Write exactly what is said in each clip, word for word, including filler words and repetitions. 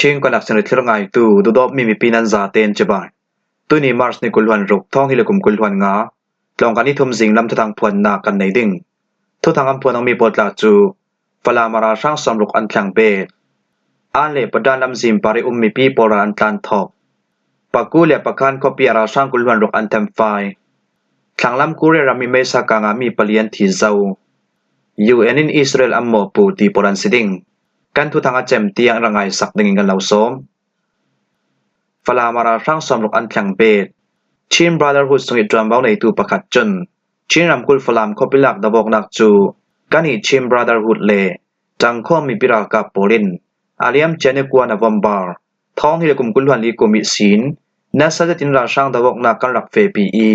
Chin Connection thlir ngaitu, dudawpmi mipi nan zaten cibai. Tuni March ni kul hluan ruk, thawng hnih le kum kul hluan nga, tlawngkal ni thum zing lam thuthang phuanna kan nei ding. Thuthang an phuan dingmi pawl tla cu Falam a ralhrang sawmruk an thleng bet. An le Padan lamzin par i um mipi pawl ral an tlan thawk. Paku le Pakhan khuapi a ralhrang kul hluan ruk an them fai. Thlanglam Korea ram i meisa kangah mi pali an thi zo. U N in Israel an mawhpu ti pawl an si ding. Kan thuthang a cem tiang ra ngaisak dingin kan lo sawm. Falam a ralhrang sawmruk an thleng bet. Chin Brotherhood sung i ṭuanvo neitu pakhat cun Chin ramkulh Falam khuapi lak dovawknak cu kan i Chin Brotherhood le ṭangkhawm mipi ralkap pawl in a liam cian i kua November, thawng hnih le kum kul hluan li kum ihsin nasa zetin ralhrang dovawknak kan rak fehpi i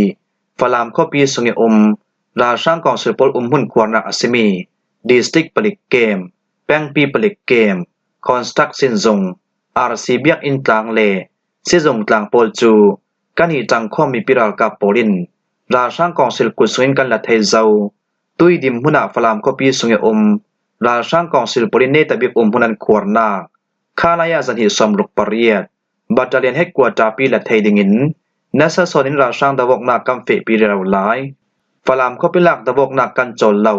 Falam khuapi sung i um ralhrang kawngsil pawl umhmun khuarnak a simi district palik kem, pengpi palik kem, construction zung, R C biakinn tlang le sizung tlang pawl cu kan i ṭangkhawm mipi ralkap pawl in ralhrang kawngsil kut sungin kan la thei zo. Tuidim hmunah Falam khuapi sung i um ralhrang kawngsil pawl in netabik umhmun an khuarnak khalaya zahnih sawmruk pariat battalion headquarter pi la thei dingin nasa sawnin ralhrang dovawknak kan fehpi rero lai. Falam khuapi lak dovawknak kan cawl lo,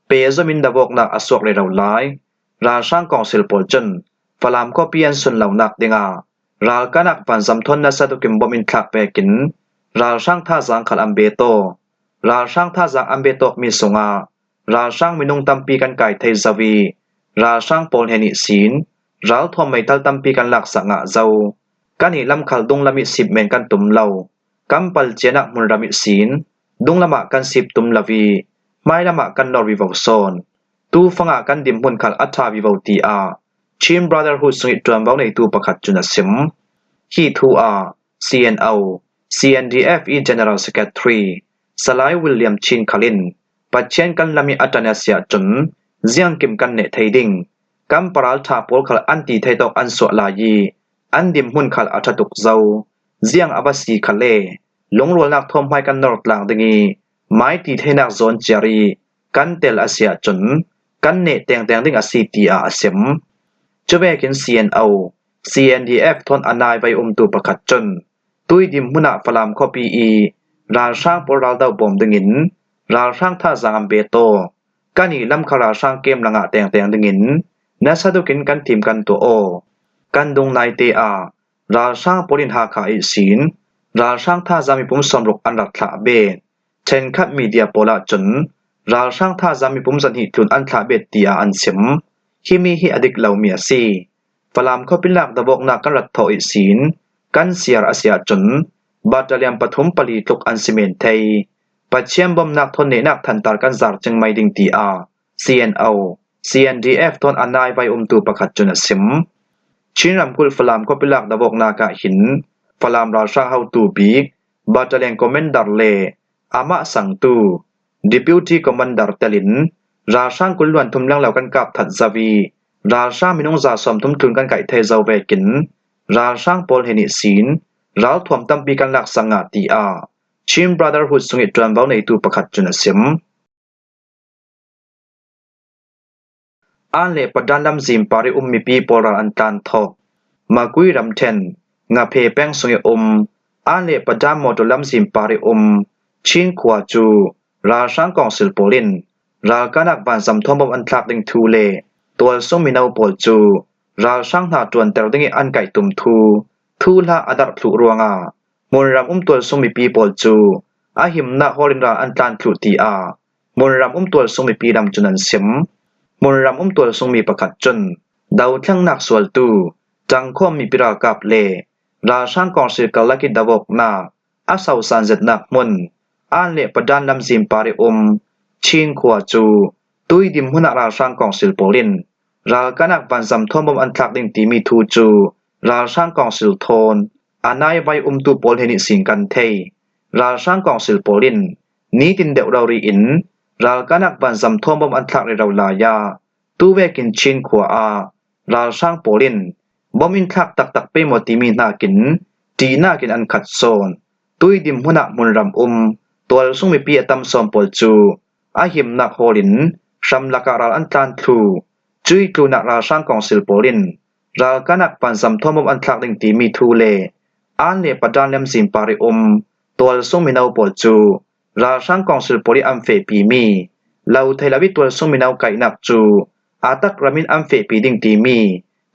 pehzom in dovawknak a suak rero lai. Ralhrang kawngsil pawl cun Falam khuapi an sun lonak dingah ralkahnak vanzam thawn nasa tukin bom in thlak vekin ralhrang thazaang khal an bet aw. Ralhrang thazaang an bet awkmi sungah ralhrang minung tampi kan kai thei zo i ralhrang pawl hnen ihsin ralthuam meithal tampi kan laksak ngah zo. Kan i lam khal dunglam i sip men kan tum lo. Kan palcianak hmunram ihsin dunglamah kan sip tum lo i hmailamah kan nor vivo sawn. Tufangah kan dinhmun khal a ṭha vivo, tiah Chin Brotherhood sung i ṭuanvo neitu pakhat cun a sim. Hi thu ah C N O, C N D F i General Secretary Salai William Chin khal in Pathian kan lam i a ṭan a si ahcun ziangkim kan neh thei ding. Kan paral ṭha pawl khal an ti thei tawk an suah lai i an dinhmun khal a ṭha tuk zo. Ziang a va si khal le lungrualnak thawn hmai kan nor tlang ding i mai ti theinak zawn ciar i kan tel a si ahcun kan neh tengteng ding a si, tiah a sim. Cuvekin C N O, C N D F thawn a nai vai umtu pakhat cun tuidim hmunah Falam khuapi i ralhrang pawl raldo bawm dingin ralhrang thazaang an bet aw. Kan i lam kha ralhrang kem langah tengteng dingin nasa tukin kan thim kan tuah aw. Kan dung naite ah ralhrang pawl in Hakha ihsin ralhrang thazaang mipum sawmruk an rak thlah bet. Ṭhenkhat media pawl ahcun ralhrang thazaang mipum zahnih tlun an thlah bet, tiah an sim. Himi hi a dik lomi a si. Falam khuapi lak dovawknak kan rat thawh ihsin kan siar a si ahcun battalion pathum pali tluk an si men thei. Pathian bawmhnak thawn nehnak thantar kan zar cing mai ding, tiah C N O, C N D F thawn a nai vai umtu pakhat cun a sim. Chin ramkulh Falam khuapi lak dovawknak ah hin Falam ralhrang hotu bik battalion commander le amah sangtu Deputy Commander telin ralhrang kul hluan thum lenglo kan kap that zo i ralhrang minung za sawmthum tlun kan kaih thei zo vekin ralhrang pawl hnen ihsin ralthuam tampi kan laksak ngah, tiah Chin Brotherhood sung i ṭuanvo neitu pakhat cun a sim. An le Padan lamzin par i um mipi pawl ral an tlan thawk. Makui ramṭhen Ngaphe peng sung i um An le Padan mawṭaw lamzin par i um Chin khua cu ralhrang kawngsil pawl in ralkahnak vanzam thawn bawm an thlak ding thu le tualsung mino pawl cu ralhrang hna ṭuanter ding i an kaih tum thu thuhla a darh thluh ruangah hmunram um tualsung mipi pawl cu a himnak hawl in ral an tlan thluh, tiah hmunram um tualsung mipi lam cun an sim. Hmunram um tualsung mi pakhat cun dothlengnak sualtu ṭangkhawm mipi ralkap le ralhrang kawngsil karlak i dovawknak a sosan zetnak hmun An le Padan lamzin par i um Chin khua cu tuidim hmunah ralhrang kawngsil pawl in ralkahnak vanzam thawn bawm an thlak ding timi thu cu ralhrang kawngsil thawn a nai vai umtu pawl hnen ihsin kan thei. Ralhrang kawngsil pawl in nitin deuh rori in ralkahnak vanzam thawn bawm an thlak rero lai ah tuvekin Chin khua ah ralhrang pawl in bawm in thlak taktak pei maw timi hnakin ṭihnak in an khat sawn. Tuidim hmunah hmunram um tualsung mipi a tam sawn pawl cu a himnak hawl in hramlak ah ral an tlan thluh. Cui tlunah ralhrang kawngsil pawl in ralkânak vanzam thawm bawm an thlak ding timi thu le An le Padan lamzin par ih um tualsung mino pawl cu ralhrang kawngsil pawl ih an fehpimi lo thei lo ih tualsung mino kaihnak cu a tak ram in an fehpi ding timi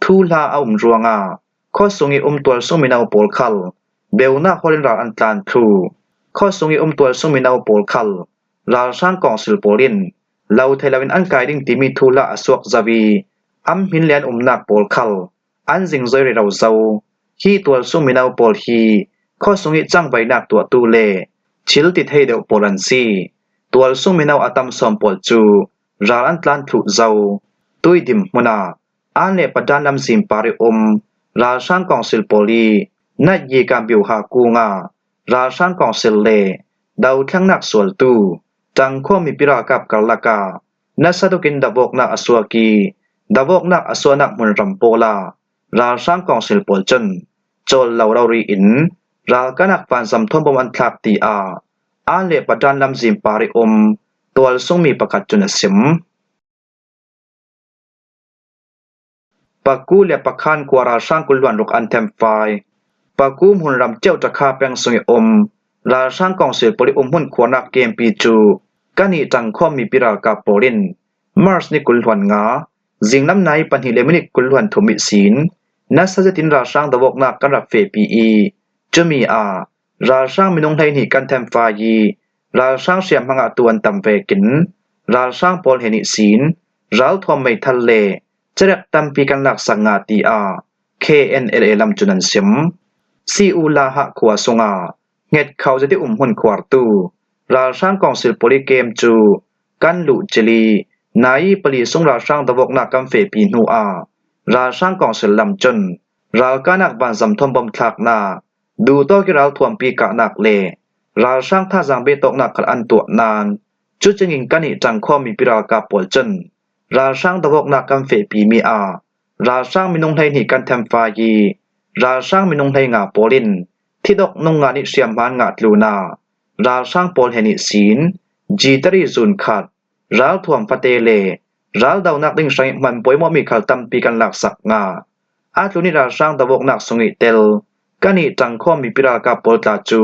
thuhla a um ruangah khuasung ih um tualsung mino pawl khal beunak hawl in ral an tlan thluh. Khuasung ih um tualsung mino pawl khal ralhrang kawngsil pawl in lo thei lo in an kai ding timi thuhla a suak zo ih an hmin le an umnak pawl khal an zingzoi rero zo. Hi tualsung mino pawl hi khuasung ih cangvainak tuahtu le thil ti thei deuh pawl an si. Tualsung mino a tam sawn pawl cu ral an tlan thluh zo. Tui dim hmunah An le Padan lamzin par ih um ralhrang kawngsil pawl ih Nayika Byuha kungah ralhrang kawngsil le dothlengnak sualtu ṭangkhawm mipi ralkap karlak ah nasa tukin davawknak a suak ih davawknak a suahnak hmunram pawl ah ralhrang kawngsil pawl cun cawl lo rori in ralkânak vanzam thawm bawm an thlak, tiah An le Padan lamzin par ih um tualsungmi pakhat cun a sim. Paku le Pakhan khua ralhrang kul hluan ruk an themfai. Paku hmunram Ceuh Ṭakha peng sung ih um ralhrang kawngsil pawl ih umhmun khuarnak kempi cu kannih ṭangkhawm mipi ralkap pawl in March ni kul hluan nga, zinglam nai pahnih le minit kul hluan thum ihsin nasa zetin ralhrang davawknak kan rak fehpi ih cumi ah ralhrang minung hleihnih kan themfai ih ralhrang hriamhma ngahtu an tam vekin ralhrang pawl hnen ihsin ralthuam meithal le cerek tampi kan laksak ngah, tiah K N L A lam cun an sim. Siula Hah khua sungah hngetkhoh zet ih umhmun khuartu ralhrang kawngsil pawl ih kem cu kan luh cil ih nai pali sung ralhrang davawknak kan fehpi hnu ah ralhrang kawngsil lam cun ralkânak vanzam thawm bawm thlaknak, duhtawk ih ralthuampi kahnak le ralhrang thazaang behtawknak khal an tuah nain cucingin kannih ṭangkhawm mipi ralkap pawl cun ralhrang davawknak kan fehpimi ah ralhrang minung hleihnih kan themfai ih ralhrang minung hleinga pawl in thidok nung ngan ih hriamhma an ngah tlunah ralhrang pawl hnen ihsin gitari zun khat, ralthuam fate le raldonak ding hrangih hman pawimawhmi khal tampi kan laksak ngah. A tlun ih ralhrang davawknak sung ih tel kannih ṭangkhawm mipi ralkap pawl tla cu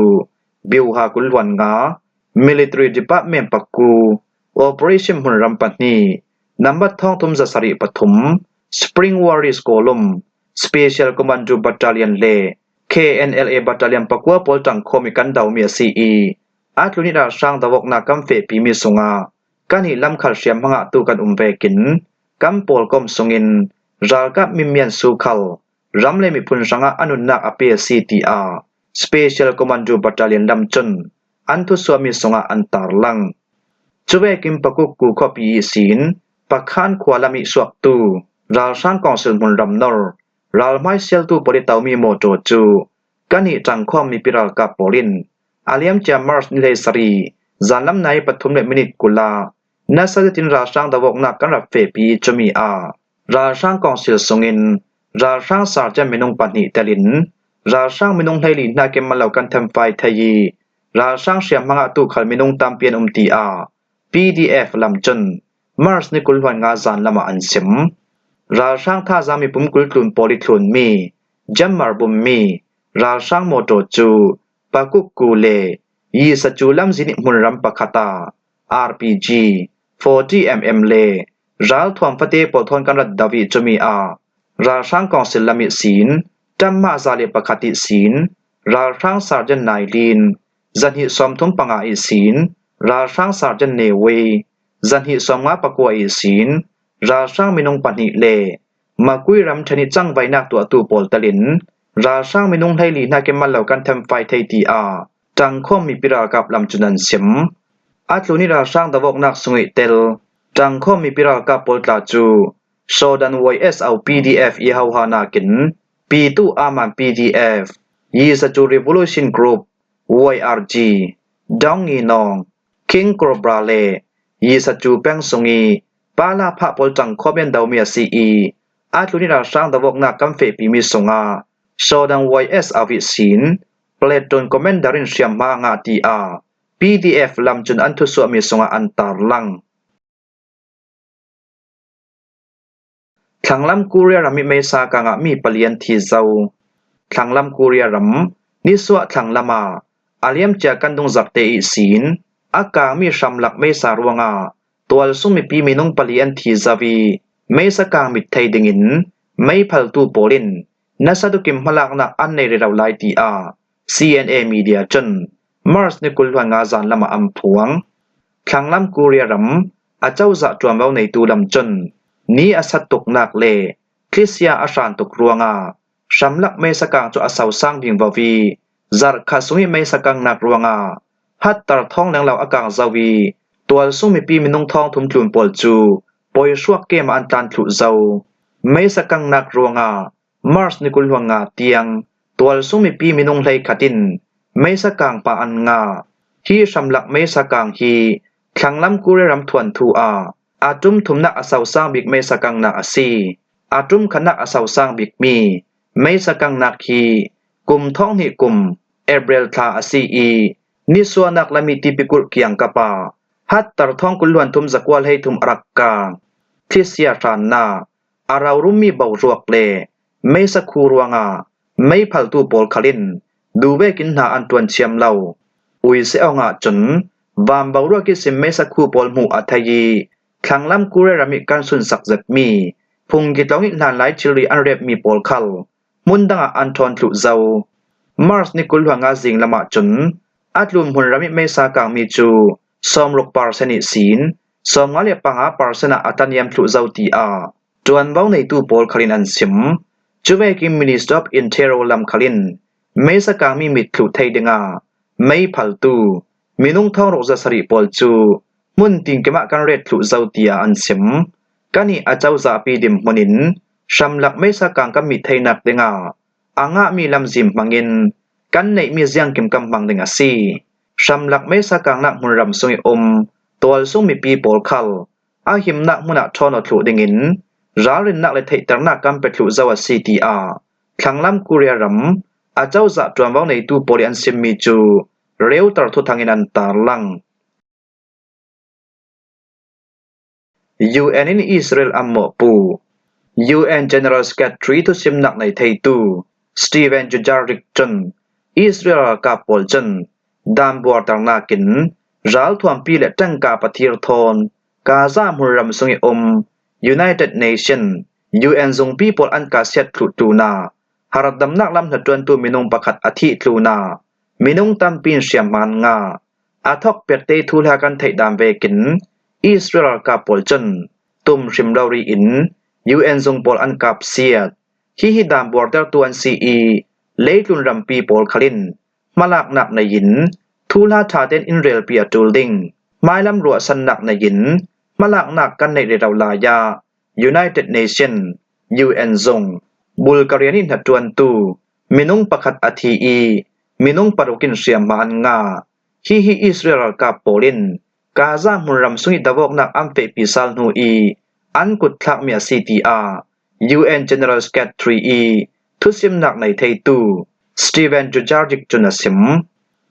Byuha kul hluan nga, Military Department paku, Operation hmunram pahnih, nambat thawngthum zasarih pathum, Spring Warriors Column, Special Commando Battalion le K N L A Battalion pakua pawl ṭangkhawm ih kan domi a si ih a tlun ih ralhrang davawknak kan fehpimi sungah kannih lamkhal hriamhma ngahtu kan um vekin kan pawlkom sungin ralkap mimian su khal ram le miphun hrangah a nunnak a pe a si, tiah Special Commando Battalion lam cun an thusuahmi sungah an tarlang. Cuvekin Pakukku khuapi ihsin Pakhan khua lam ih suaktu ralhrang kawngsil hmunram nor ralhmai sialtu pawl ih tomi mawṭaw cu kannih ṭangkhawm mipi ralkap pawl in a liamcia March ni hleisarih zanlam nai pathum le minit kul ah nasa zetin ralhrang davawknak kan rak fehpi ih cumi ah ralhrang kawngsil sungin ralhrang sergeant minung pahnih telin ralhrang minung hleili hnakin man lo kan themfai thei ih ralhrang hriamhma ngahtu khal minung tampi an um, tiah P D F lam cun March ni kul hluan nga zanlam ah an sim. Ralhrang thazaang mipum kul tlun pawl ih thlunmi Jammar bummi ralhrang mawṭaw cu Pakukku le Yisacu lamzin ih hmunram pakhat ah R P G, forty M M le ralthuam fate pawl thawn kan rat do ih cumi ah ralhrang kawngsil lam ihsin ṭamma za le pakhat ihsin ralhrang sergeant Nailin, zahnih sawmthum panga ihsin ralhrang sergeant Newei, zahnih sawmnga pakua ihsin ralhrang minung pahnih le Makui ramṭhen ih cangvainak tuahtu pawl telin ralhrang minung hleili hnakin man lo kan themfai thei, tiah ṭangkhawm mipi ralkap lam cun an sim. A tlun ih ralhrang davawknak sung ih tel ṭangkhawm mipi ralkap pawl tla cu Shodan Y S O P D F ih hohanakin Pitu Aman P D F, Yisacu Revolution Group, Y R G, Dong Nginawng, King Cobra le Yisacu peng sung ih pala phah pawl ṭangkhawm ih an domi a si ih a tlun ih ralhrang davawknak kan fehpimi sungah Shodan Y S O ihsin Platoon Commander in hriamhma a ngah, tiah P D F lam cun an thusuahmi sungah an tarlang. Thlanglam Korea ram ih meisa kangah mi pali an thi zo. Thlanglam Korea ram nisuah thlanglam ah a liamcia kan dungzakte ihsin a kangmi hramlak meisa ruangah tualsung mipi minung pali an thi zo ih meisa kang mit thei dingin meiphaltu pawl in nasa tukim hmalaknak an nei rero lai, tiah C N A media cun March ni kul hluan nga zan lamah an phuang. Thlanglam Korea ram a cozah ṭuanvo neitu lam cun ni a sat tuknak le thlisia a hran tuk ruangah hramlak meisa kang cu a sosang ding vo ih zarh khat sungih meisa kangnak ruangah hattar thawng lenglo a kang zo ih tualsung mipi minung thawng thum tlun pawl cu poihruak kem ah an tlan thluh zo. Meisa kangnak ruangah March ni kul hluan nga tiang tualsung mipi minung hleikhat in meisa kang pah an ngah. Hi hramlak meisa kang hi thlanglam Korea ram thuanthu ah a ṭum thumnak a sosang bik meisa kangnak a si. A ṭum khatnak a sosang bikmi meisa kangnak hi kum thawng hnih kum April thla a si ih nisuahnak lam ih tipikulh kiangkap ah hattar thawng kul hluan thum zakua hleithum a rak kang. Thlisia hrannak, a rorummi boruak le meisa khu ruangah meiphaltu pawl khal in duh vekin hna an ṭuan thiam lo. Uise awng ahcun van boruak ihsin meisa khu pawl hmuh a thei ih thlanglam Korea ram ih kan sunsak zetmi phungki tlawng ih hlanlai thilri an repmi pawl khal hmun dangah an ṭhawn thluh zo. March ni kul hluan nga zing lamah cun a tlun hmun ram ih meisa kangmi cu sawmruk percent ihsin sawmnga le panga percent ah a taniam thluh zo, tiah ṭuanvo neitu pawl khal in an sim. Cuvekin Ministry of Interior lam khal in meisa kangmi mit thluh thei dingah meiphaltu minung thawng ruk zasarih pawl cu hmun tinkim ah kan ret thluh zo, tiah an sim. Kan ih a cozahpi dinhmun in hramlak meisa kang kan mit theinak dingah a ngahmi lamzin hmangin kan neihmi ziangkim kan hmang ding a si. Hramlak meisa kangnak hmunram sungih um tualsung mipi pawl khal a himnak hmun ah ṭhawn aw thluh dingin ralrinnak le theihternak kan pe thluh zo a si, tiah thlanglam Korea ram a cozah ṭuanvo neitu pawl ih an simmi cu Reuter thuthang in an tarlang. U N in Israel an mawhpuh. U N General Secretary thusimnak nei theitu Stephane Dujarric cun Israel ralkap pawl cun dan buarternak in ralthuampi le ṭangka pathir thawn Gaza hmunram sungih um United Nation, U N zungpi pawl an kasiat thluh tlunah harhdamnak lam hnaṭuantu minung pakhat a thih tlunah minung tampi in hriamhma an ngah. A thawkpiakte thuhla kan theih dan vekin Israel ralkap pawl cun tum hrim rori in U N zung pawl an kapsiat. Hihi dan buartertu an si ih leitlun rampi pawl khal in hmalaknak nei in thuhla ṭha tein in relpi a ṭul ding, hmailam ruahsannak nei in hmalaknak kan neih rero lai ah United Nation, U N zung, Bulgaria nih hnaṭuantu minung pakhat a thi ih minung paruk in hriamhma an ngah. Hihi Israel ralkap pawl in Gaza hmunram sungih davawknak an fehpi sal hnu ih an kutthlakmi a si, tiah U N General Secretary ih thusimnak nei theitu Stephane Dujarric cun a sim.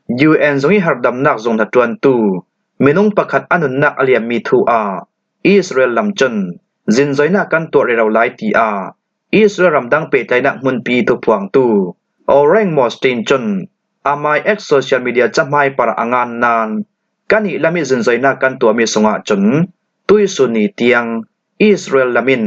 U N zung ih harhdamnak zung hnaṭuantu minung pakhat a nunnak a liammi thu ah Israel lam cun zinzoinak kan tuah rero lai, tiah Israel ramdang pehtlaihnak hmunpi thuphuangtu Oren Mostin cun amai X social media cahmai parah a ngan nain kan ih lam ih zinzoinak kan tuahmi sungah cun tuihsun ni tiang Israel lam in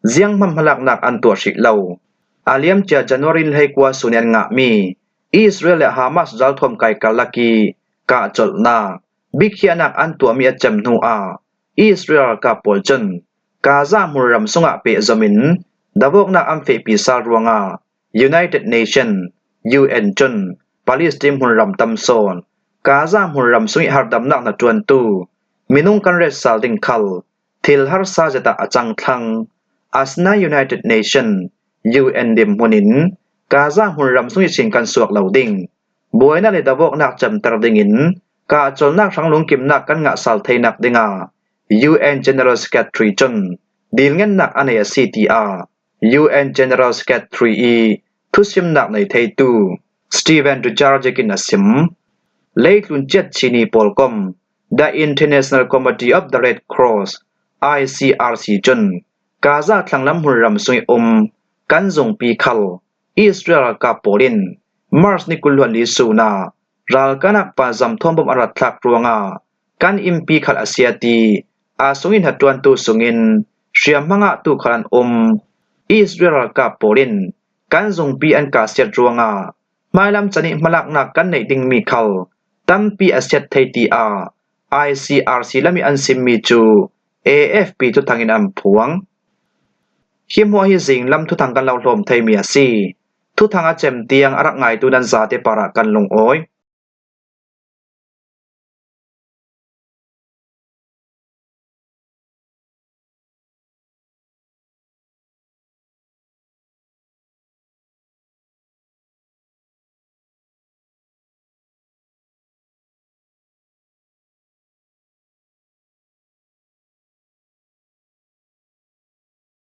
zianghman hmalaknak an tuah hrih lo. A liamcia January ni hleikua sun ih an ngahmi Israel le Hamas ralthuam kai karlak ih kahcolhnak, biakhiahnak an tuahmi a cem hnu ah Israel ralkap pawl cun Gaza hmunram sungah pehzom in davawknak an fehpi sal ruangah United Nation, U N cun Palestine hmunram tam sawn Gaza hmunram sungih harhdamnak hnaṭuantu minung kan retsal ding khal thil harsa zet ah a cang thlang. Asinain United Nation, U N dinhmun in Gaza hmunram sung ihsin kan suak lo ding, buainak le davawknak cemter dingin kahcolhnak hrang lungkimnak kan ngah sal theinak dingah U N General Secretary cun dilngennak a nei a si, tiah U N General Secretary ih thusimnak nei theitu Stephane Dujarric in a sim. Leitlun ciat chini pawl kom The International Committee of the Red Cross, I C R C cun Gaza thlanglam hmun ram sungih um kan zungpi khal Israel ralkap pawl in March ni kul hluan li suna ralkap ah vanzam thawm bom a rat thlak ruangah kan innpi khal a siat i, a sungin hnaṭuantu sungin hriamhma ngahtu khal an um. Israel ralkap pawl in kan zungpi an kahsiat ruangah hmailam can ih hmalaknak kan neih dingmi khal tampi a siat thei, tiah I C R C lam ih an simmi cu A F P thuthang in an phuang. Hi hmuah hi zinglam thuthang kan lo hlawm theimi a si. Thuthang a cem tiang a rak ngaitu nan zate parah kan lungawi.